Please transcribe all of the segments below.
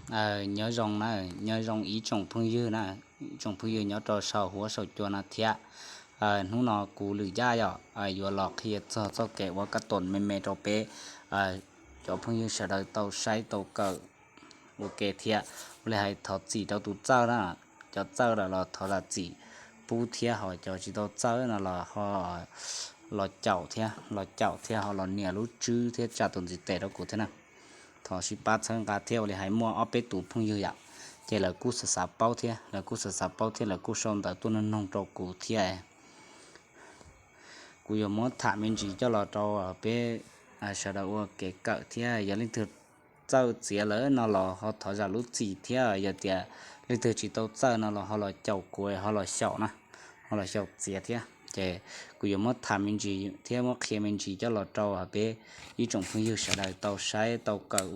Nyob zoo na, nyob zoo ib tsoom phooj ywg na, ib tsoom phooj ywg nyob rau saum huab saum cua no thiab. Hnub no kuv Lwm Yaj yom, yuav los qhia txog txoj kev ua kab toom me me rau peb cov phooj ywg sawv daws tau saib tau kawm ua ke thiab. Ua li hais thov txim rau tus txawj na, cov txawj lawm los thov zam txim pub thiab, ho cov tsis tau txawj no los ho los caum thiab, los caum thiab ho los nias lub tswb thiab tsa tus ntiv tes rau kuv thiab na. Thov sib pab txhawb nqa thiab. Ua li hais muaj ob peb tus phooj ywg yom, ces lawv kuj xav xav paub thiab, lawv kuj xav xav paub thiab, lawv kuj sau ntawv tuaj noog noog rau kuv thiab. Kuv yuav muab tham me ntsis coj los rau peb sawv daws ua kev kawm thiab. Yog leej twg txawj txiav lawm no los ho thov zam lub txim thiab, yog tias leej twg tsis tau txawj no los ho los caum kuv, ho los xyaum na, ho los xyaum txiav thiab. Ces kuv yuav muab tham me ntsis thiab muab qhia me ntsis coj los rau peb ib tsoom phooj ywg sawv daws tau saib tau kawm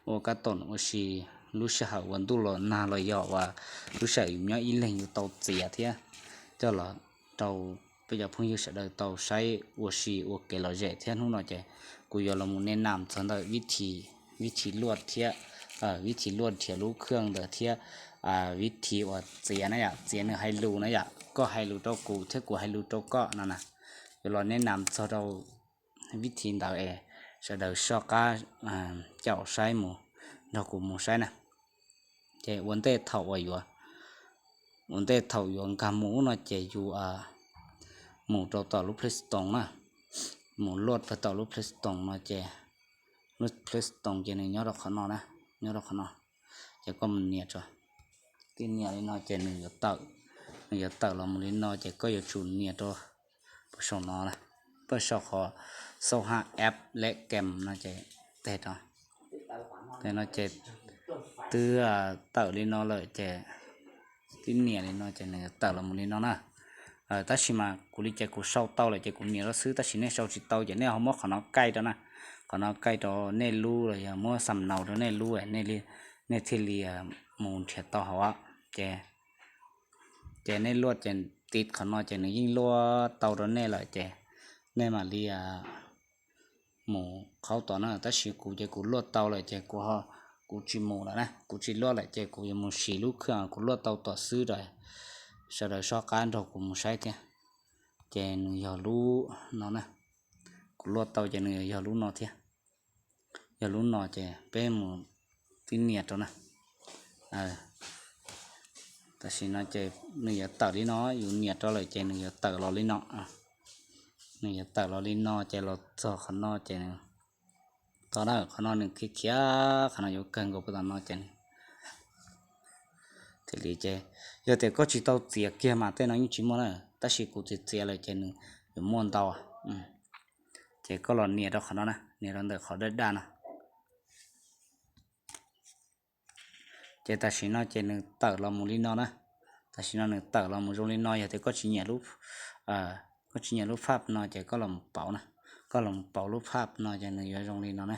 ua kab toom ua si lub sij hawm uas ntuj los nag los yog uas lub sij hawm yus nyob ib leeg yus tau txiav thiab, coj los rau peb cov phooj ywg sawv daws tau saib ua si ua kev lom zem thiab. Hnub no ces kuv yuav los mus nej nam txog ntawm vib thi luaj thiab, vib thi luaj nrhiav lub khaj ntawd thiab, vib thi uas txiav na yom, txiav nws hais lus na yom, koj hais lus rau kuv thiab kuv hais lus rau koj no na. Yuav los nej nam txog rau vib thi ntawd es sawv daws soj qab caum saib mus, nrog kuv mus saib na. Ces ua ntej thaum uas yuav, ua ntej thaum yuav nkag mus no ces yus mus rau tom lub Play Store na, mus luaj pag tom lub Play Store no ces, lub Play Store ces nws nyob rau qhov no na, nyob rau qhov no. Ces koj mus nias tso, tib nias li no ces nws yuav tawm, nws yuav tawm los mus li no ces koj yuav tsum nias rau pab saum no, pab saum qhov xauj haj app leb kem no ces teg rau no ces twb tawm li no lawm ces tib nias li no ces nws yuav tawm los mus li no na. Tab sis mas kuv li ces kuv sau tau lawm ces kuv nias rau xwb, tab sis nej sau tsis tau ces nej ho muab qhov no kaij rau na, qhov no kaij rau nej lub los yog muab xam naus rau nej lub, nej thiaj li mus nrhiav tau hauv. Ces, ces nej luaj ces tiv qhov no ces nws yeej luaj tau rau nej lawm ces nej mam li mus qhaub tod na. Tab sis kuv ces kuv luaj tau lawm ces kuv, kuv tsis mus lawm na, kuv tsis luaj lawm ces kuv yuav mus siv lub khaj kuv luaj tau tom xwb rau sawv daws soj qab nrog kuv mus saib thiab. Ces nws yog lub no na, kuv luaj tau ces nws yog lub no thiab. Yog lub no ces peb mus tib nias rau na. Tam sim no ces nws yuav tawm li no, yus nias rau lawm ces nws yuav tawm los li no. Nws yuav tawm los li no ces los txog qhov no ces, tod na, qhov no nws khiav khiav, qhov no yuav kawg nkaus puag tom no ces thiaj li ces, yog tias koj tsis tau txiav kiag mas tej no yeej tsis muaj na, tab sis kuv txiav txiav lawm ces nws yuav muaj ntau. Ces koj los nias rau qhov no na, nias rau ntawm qhov daj daj no. Ces tam sim no ces nws tawm los mus li no na. Tam sim no nws tawm los mus zoo li no, yog tias koj tsis nyiam lub, koj tsis nyiam lub phaj no ces koj los mus pauv na. Koj los mus pauv lub phaj no ces nws yuav zoo li no na.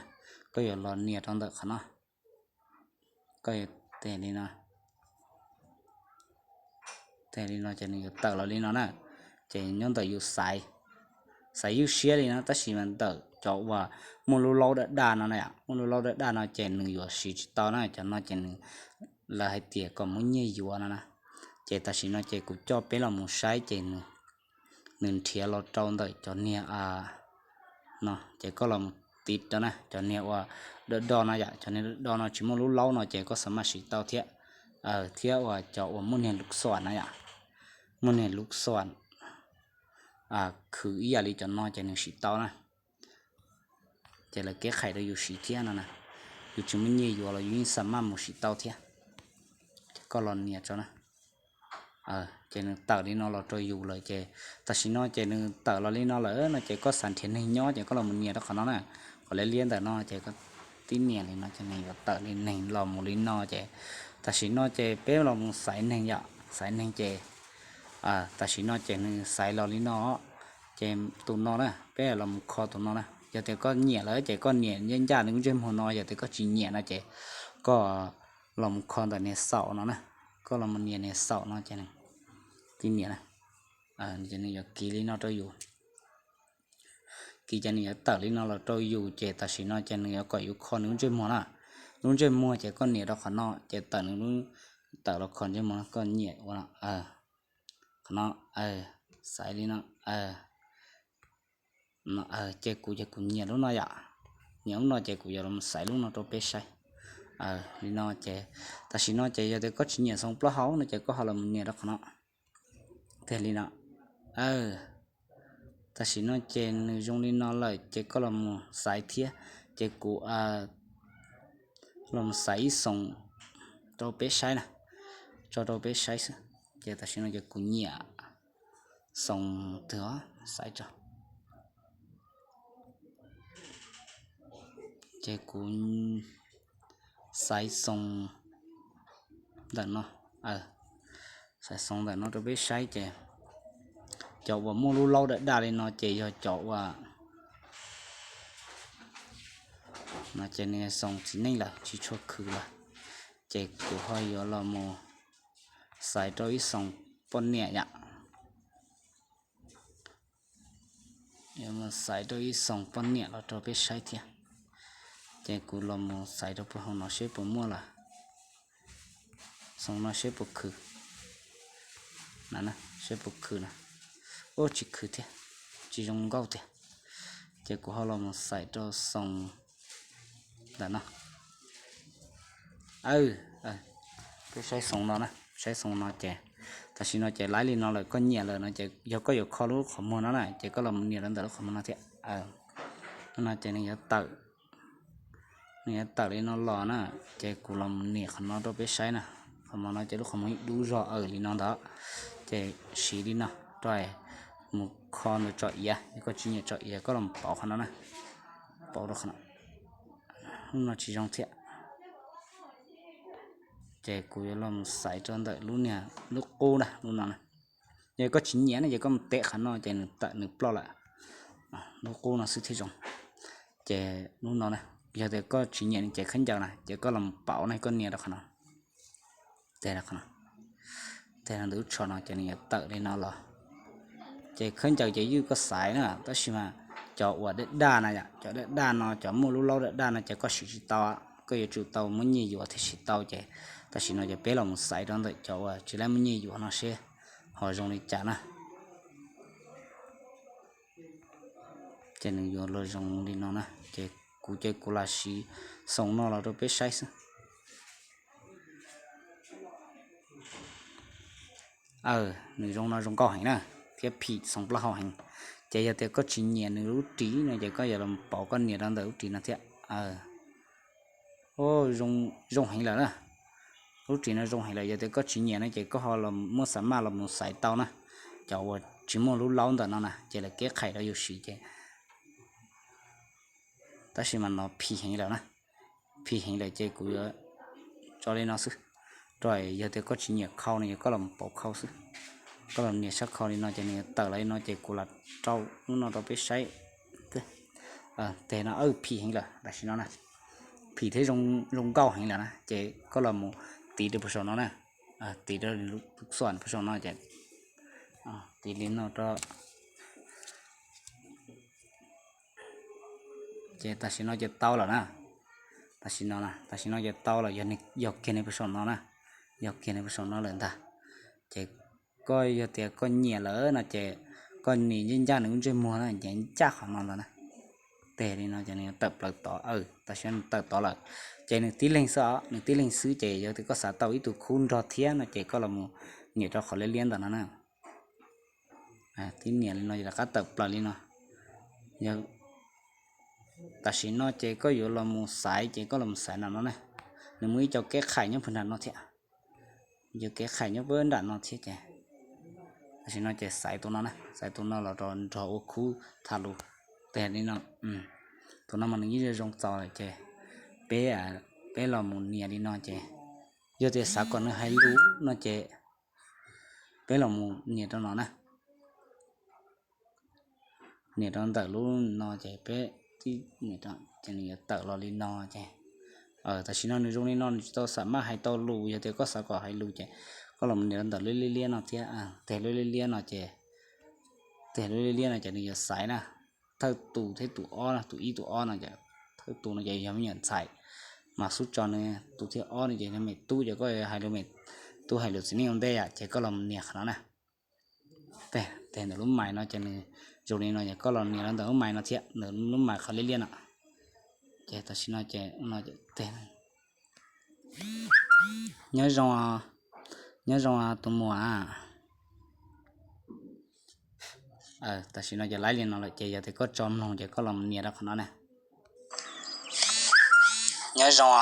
Koj yuav los nias rau ntawm qhov no, koj yuav tes li no, tes li no ces nws yuav tawm los li no na. Ces nyob ntawm yus xaiv, xaiv ywj siab li no, tab sis mas ntawm cov uas muaj lub laub daj daj no na, muaj lub laub daj daj no ces nws yuav siv tsis tau na, cov no ces nws, lawv hais tias kom muab nyiaj yuav no na. Ces tam sim no ces kuv coj peb los mus saib ces nws nrhiav los rau ntawm cov niag no, ces koj los mus tiv rau na, cov niag uas daj daj no yom, cov niag daj daj no tsis muaj lub laub no ces koj xav mam siv tau thiab. Thiab uas cov uas muaj niag lub xuam na yom, muaj niag lub xuam khwv ib yam li cov no ces nws siv tau na. Ces lawv keb qhais rau yus siv thiab no na. Yus tsis muaj nyiaj yuav los yus yeej xav mam mus siv tau thiab. Ces koj los nias tso na. Ces nws tawm li no los rau yus lawm ces tam sim no ces nws tawm los li no lawm no ces koj xav nrhiav neeg nyob ces koj los mus nias rau qhov no na. Qhov liab liab ntawm no ces koj tib nias li no ces nws yuav tawm li neeg los mus li no ces tam sim no ces peb los mus xaiv neeg yom, xaiv neeg ces tam sim no ces nws xaiv los li no. Ces tus no na, peb los mus kho tus no na. Yog tias koj nyiam lawm ces koj nias ncaj ncaj nws ntsej muag no, yog tias koj tsis nyiam no ces koj los mus kho ntawm niag xaum no na. Koj los mus nias niag xaum no ces tib nias na, ces nws yuav kiv li no rau yus. Kiv ces nws yuav tawm li no los rau yus ces tam sim no ces nws yuav kom yus kho nws lub ntsej muag na. lub ntsej muag ces koj nias rau qhov no ces tawm nws lub, tawm los kho ntsej muag koj nyiam ua no, qhov no, xaiv li no, ces kuv ces kuv nyiam lub no yom, nyiam lub no ces kuv yuav los xaiv lub no rau peb saib. Li no ces, tam sim no ces yog tias koj tsis nyiam xoo plaub hau no ces koj ho los mus nias rau qhov no, tiag li no. Tam sim no ces nws zoo li no lawm ces koj los mus xaiv thiab, ces kuv los mus xaiv ib xoo rau peb saib na, tso rau peb saib xwb. Ces tam sim no ces kuv nyiam xoo twg os, xaiv tso. Ces kuv xaiv xoo ntawm no, xaiv xoo ntawm no rau peb saib ces cov uas muaj lub laub daj daj li no ces yog cov uas no ces nws xoo txiv neej lawm tsis tshua khwv lawm, ces kuv ho yuav los mus xaiv rau ib xoo poj niam yom. Yuav mus xaiv rau ib xoo poj niam los rau peb saib thiab. Ces kuv los mus xaiv rau puag hauv no seb puas muaj lawm. Xoo no seb puas khwv na, seb puas khwv na. Ub, tsis khwv thiab, tsis zoo nkauj tiag. Ces kuv ho los mus xaiv rau xoo ntawm no. Peb saib xoo no na, saib xoo no ces tam sim no ces laiv li no lawm, koj nyiam lawm no ces yog koj yuav kho lub qhov muag no na ces koj los mus nias rau ntawm lub qhov muag no thiab. No ces nws yuav tawm, nws yuav tawm li no los na, ces kuv los mus nias qhov no rau peb saib na. Qhov muag no ces lub qhov muag ib dub zog aws li no ntawd, ces siv li no rau mus kho ntawm tso iav, yog koj tsis nyiam tso iav koj los pauv qhov no na, pauv rau qhov no. Lub no tsis zoo thiab. Ces kuv yuav los mus xaiv rau ntawm lub niag lub qub na, lub no na. Yog koj tsis nyiam ne ces koj mus teb qhov no ces nws tawm nws ploj lawm. Lub qub no xwb thiaj zoo. Ces lub no na, yog tias koj tsis nyiam nws ces khaub ncaws na ces koj los mus pauv na, koj nias rau qhov no, teg rau qhov no, teg rau ntawm lub tsho no ces nws yuav tawm li no los. Ces khaub ncaws ces ywj koj xaiv na, tab sis mas cov uas daj daj na yom, cov daj daj no, cov muaj lub laub daj daj no ces koj siv tsis tau, koj yuav tsum tau muab nyiaj yuav thiaj siv tau. Ces tam sim no ces peb los mus xaiv rau ntawm cov uas tsis laib muab nyiaj yuav no seb ho zoo li cas na. Ces nws yuav los zoo li no na, ces kuv ces kuv lam siv xoo no los rau peb saib xwb. Aws, nws zoo no zoo nkauj heev na, thiab phim xoo plaub hau heev. Ces yog tias koj tsis nyiam nws lub ris no ces koj yuav los pauv, koj nias rau ntawm lub ris no thiab. Zoo heev lawm na. Lub ris no zoo heev lawm, yog tias koj tsis nyiam no ces koj ho los muab xa maj los mus xaiv tau na. Cov uas tsis muaj lub laub ntawm no na ces lawv keb qhais rau yus siv ces, tab sis mas no phim heev lawm na, phim heev lawm ces kuv yuav tso li no xwb. Rau yog tias koj tsis nyiam khau no yog koj los pauv khau xwb. Koj los nias sab khau li no ces nws tawm los li no ces kuv lam rau lub no rau peb saib. Teg no, phim heev lawm tam sim no na, phim thiab zoo nkauj heev lawm na ces koj los mus tiv rau puag saum no na, tiv rau lub xuam puag saum no ces tiv li no rau. Ces tam sim no ces tau lawm na. Tam sim no, tam sim no ces tau lawm, yog kiag nws puag saum no na, yog kiag nws puag saum no lawm ntag. Ces koj yog tias koj nyiam lawm no ces koj nias ncaj ncaj nws lub ntsej muag na, ces ncaj qhov no ntag na. Teg li no ces nws tawm plaws tod, aws, tam sim no nws tawm tod lawm. Ces nws tib leeg xwb os, nws tib leeg xwb ces yog tias koj xav tau ib tug khub nrog thiab no ces koj los mus nias rau qhov liab liab ntawm no na. Tib nias li no ces rov qab tawm plaws li no. Tam sim no ces koj yuav los mus xaiv ces koj los mus xaiv nram no na. Nws muaj ib co keb qhais nyob puag nram no thiab. Ib co keb qhais nyob puag nram no thiab ces tam sim no ces xaiv tus no na, xaiv tus no los rau nrog ua khub tham lus. Teg li no, tus no mas nws yeej zoo txaus lawm ces peb, peb los mus nias li no ces yog tias xav kom nws hais lus no ces peb los mus nias rau no na. Nias rau ntawm lub no ces peb tib nias rau ces nws yuav tawm los li no ces tam sim no nws zoo li no nws tsis tau xam maj hais tau lus, yog tias koj xav kom hais lus ces koj los nias rau ntawm lub liab liab no thiab. Teg lub liab liab no ces, teg lub liab liab no ces nws yuav xaiv na, thawj tus thiab tus ob, tus ib tus ob no ces, thawj tus no ces yog me nyuam ntxhais, mas xub tso nws tus thib ob no ces nws me tub, ces koj hais lus me tub hais lus txiv neej ua ntej yom, ces koj los nias qhov no na. Tes ntawm lub mais no ces nws zoo li no, ces koj los nias rau ntawm lub mais no thiab, ntawm lub mais qhov liab liab no. Ces tam sim no ces no tes nyob zoo, nyob zoo tus muam. Tam sim no ces laib li no lawm ces yog tias koj tso mloog ces koj los nias rau qhov no na. Nyob zoo,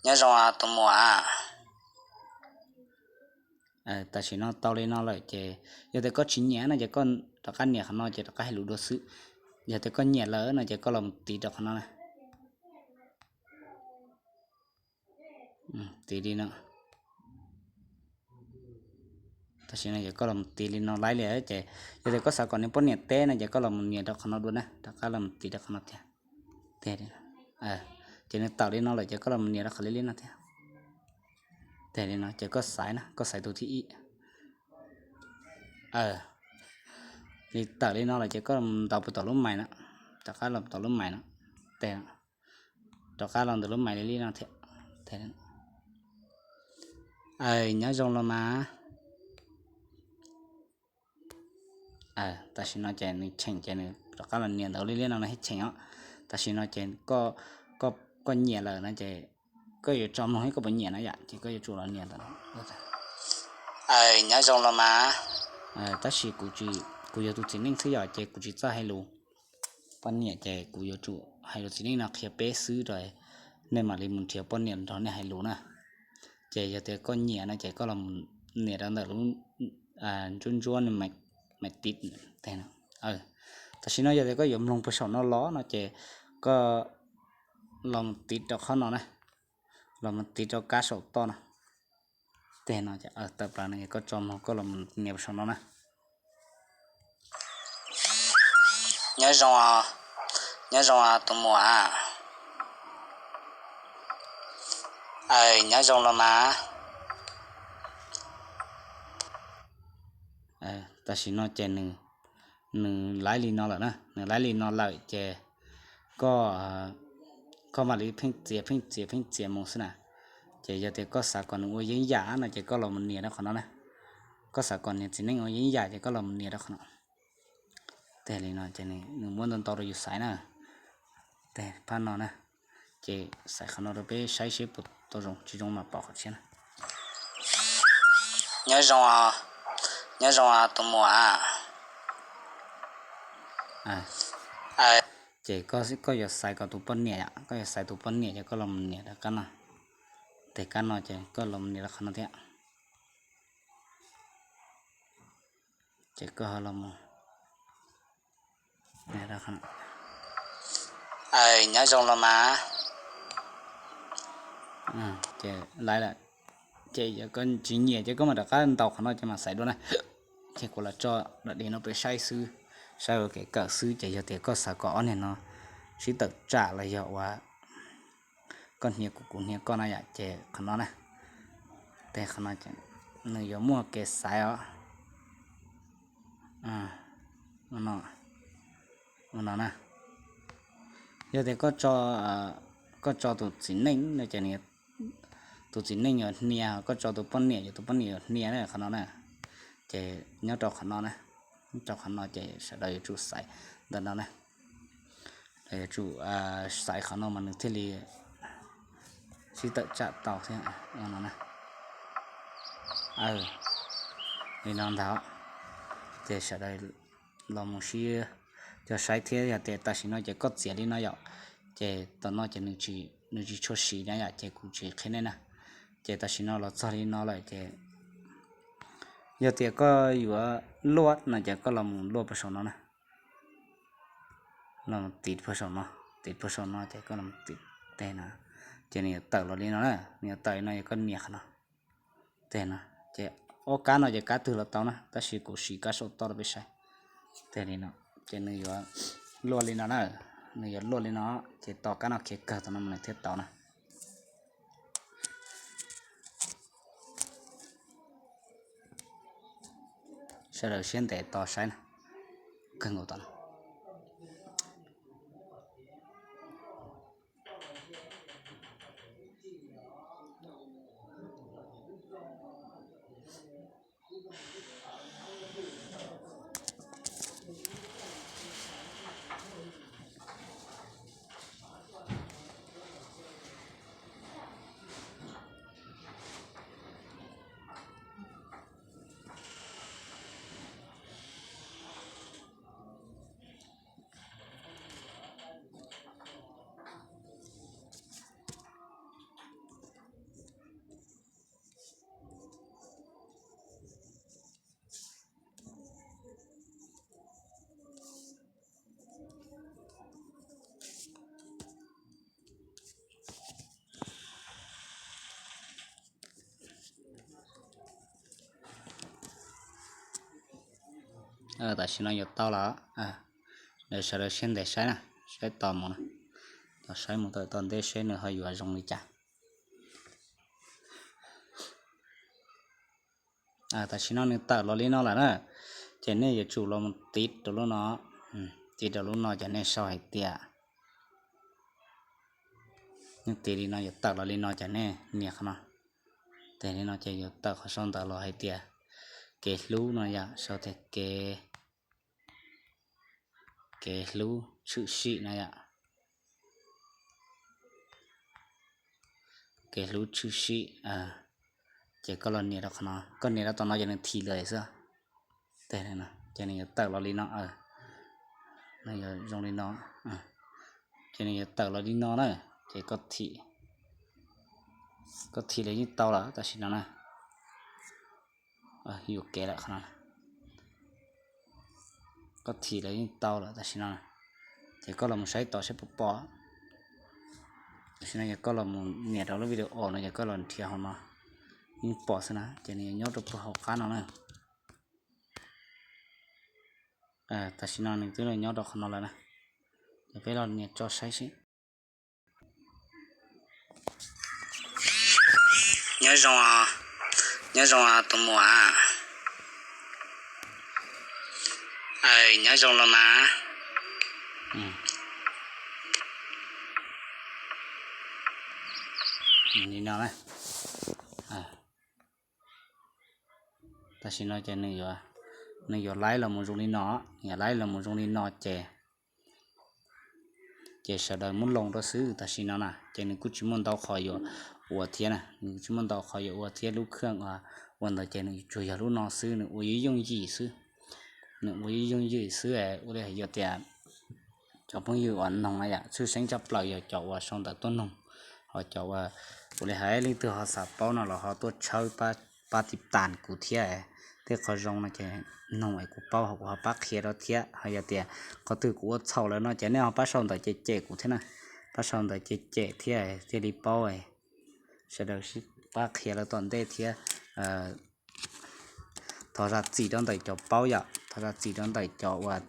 nyob zoo tus muam. Tam sim no tau li no lawm ces yog tias koj tsis nyiam no ces koj rov qab nias qhov no ces rov qab hais lus dua xwb. Yog tias koj nyiam lawm no ces koj los mus tiv rau qhov no na. Tiv li no. Tam sim no ces koj los mus tiv li no laib li ces yog tias koj xav kom nws poj niam teb no ces koj los mus nias rau qhov no dua na, rov qab los mus tiv rau qhov no thiab. Ces nws tawm li no lawm ces koj los mus nias rau qhov liab liab no thiab. Tes li no ces koj xaiv na, koj xaiv tus thib ib. Li tawm li no lawm ces koj los ntaus puas tom lub mais no, rov qab los tom lub mais no, tes rov qab los ntawm lub mais li li no thiab. Nyob zoo los mas. Tam sim no ces nws cheem ces nws rov qab los nias ntawm li li no no thiab cheem os. Tam sim no ces koj nyiam lawm no ces koj yuav tso mloog thiab koj puas nyiam no yom, ces koj yuav tsum los nias ntawm no. Nyob zoo los mas. Tab sis kuv, kuv yog tus txiv neej xwb yom, ces kuv tsis txawj hais lus poj niam, ces kuv yuav tsum hais lus txiv neej no qhia peb xwb rau nej mam li mus nrhiav poj niam nrog nej hais lus na. Ces yog tias koj nyiam no ces koj los nias rau ntawm lub ntsuab ntsuab nws mais tiv tes no. Tam sim no yog tias koj yuav mloog puag saum no los no ces koj los mus tiv rau qhov no na, los mus tiv rau kab saum toj no. Tes no tawm plaws no koj tso mloog koj los mus nias puag saum no na. Nyob zoo, nyob zoo tus muam. Nyob zoo los mas. Tam sim no ces nws laib li no lawm na, nws laib li no lawm ces koj, koj mam li pheej txiav pheej txiav pheej txiav mus xwb na. Ces yog tias koj xav kom nws ua yeeb yam no ces koj los mus nias rau qhov no na. Koj xav kom niag txiv neej ua yeeb yam ces koj los mus nias rau qhov no. Tes li no ces nws muab ntau ntau rau yus xaiv na. Tes phab no na, ces xaiv qhov no rau peb saib seb puas tau zoo, tsis zoo mas pom qhov tshiab na. Nyob zoo, nyob zoo tus muam. Ces koj yuav xaiv kom tus poj niam yom, koj yuav xaiv tus poj niam ces koj los mus nias rau kab no. Tes kab no ces koj los mus nias rau qhov no thiab. Ces koj ho los mus nias rau qhov no. Nyob zoo los mas. Ces laib lawm. Ces yog koj tsis nyiam ces koj mam rov qab ntaus qhov no ces mam xaiv dua na. Ces kuv los tso daim di no peb saib xwb, saib ua kev kawm xwb. Ces yog tias koj xav kom ob niag no sib tawm tsam los yog ua koj hnia kuv kuv hnia koj no yom, ces qhov no na, tes qhov no nws yuav muaj kev xaiv os. Ua no na, yog tias koj tso tus txiv neej no ces tus txiv neej yuav hnia, koj tso tus poj niam ces tus poj niam yuav hnia na, qhov no na. Ces nyob rau qhov no na, nyob rau qhov no ces sawv daws yuav tsum xaiv ntawm no na. Lawv yuav tsum xaiv qhov no mas nws thiaj li sib tawm tsam tau thiab no na. Li no ntag, ces sawv daws los mus sib cog saib thiab. Yog tias tam sim no ces koj txiav li no yom, ces tom no ces nws tsis tshua siv na yom, ces kuv tsis qhia nej na. Ces tam sim no los txog li no lawm ces yog tias koj yuav luaj no ces koj los mus luaj puag saum no na. Los mus tiv puag saum no, tiv puag saum no ces koj los tiv tes no, ces nws yuav tawm los li no na, nws yuav tawm li no ces koj nias qhov no. Tes no, ces ob kab no ces kab twg los tau na, tab sis kuv siv kab saum toj rau peb saib. Tes li no, ces nws yuav luaj li no na, nws yuav luaj li no, ces tos kab no khiav kawg tom no mas nws thiaj tau na. Sawv daws siab ntev tos saib na, kawg nkaus tom no. Tam sim no yuav tau lawm. Sawv daws siab ntev saib na, saib tos mus na, tos saib mus tom ntej seb nws ho yuav zoo li cas. Tam sim no nws tawm los li no lawm na, ces nej yuav tsum los mus tiv rau lub no, tiv rau lub no ces nej sau hais tias, nej tiv li no yuav tawm los li no ces nej nias qhov no, tiv li no ces yuav tawm qhov sau ntawv los hais tias kev hlub no yom, sau tias kev, kev hlub tshwm sim no yom, kev hlub tshwm sim, ces koj los nias rau qhov no, koj nias rau tom no ces nws thim lawm xwb. Ces nws yuav tawm los li no, nws yuav zoo li no, ces nws yuav tawm los li no na, ces koj thim, koj thim los yeej tau lawm tam sim no na. Yuam kev lawm qhov no, koj thim los yeej tau lawm tam sim no, ces koj los mus saib tos seb puas pom. Tam sim no yog koj los mus nias rau lub video no, yog koj los nrhiav hauv no, yeej pom xwb na, ces nws yuav nyob rau puag hauv qab no na. Tam sim no nws twb los nyob rau qhov no lawm na, ces peb los nias tso saib seb. Nyob zoo, nyob zoo tus muam. Nyob zoo los mas. Li no na. Tam sim no ces nws yuav laib los mus zoo li no, nws yuav laib los mus zoo li no ces ces sawv daws muab loo rau xwb. Tam sim no na ces nws kuj tsis muaj ntau qhov yuav ua thiab na, nws tsis muaj ntau qhov yuav ua thiab, lub khaj ua ntawd ces nws tsuas yog lub no xwb, nws ua yooj yooj yim xwb. Nws ua yooj yooj yim xwb, ua li hais yog tias cov phooj ywg uas noog na yom, tshwj xeeb tshaj plaws yog cov uas sau ntawv tuaj noog, ho cov uas ua li hais leej twg ho xav paub no los ho tuaj tshawb pab tiv tas kuv thiab, tej qhov zoo no ces noog es kuv paub ho kuv ho pab qhia rau thiab. Ho yog tias qhov twg kuv ua txhaum lawm no ces nej ho pab sau ntawv cem cem kuv thiab na, pab sau ntawv cem cem thiab thiaj li paub, sawv daws sib pab qhia lawv tom ntej thiab. Thov zam txim rau ntawm cov paub yom, thov zam txim rau ntawm cov uas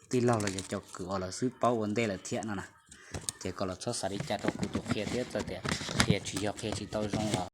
tij laug los yog cov kwv uas lawv xub paub ua ntej lawm thiab no na. Ces kom lawv txhob xav li cas rau kuv tus qhia thiab, txawm tias qhia tsis yog qhia tsis tau zoo los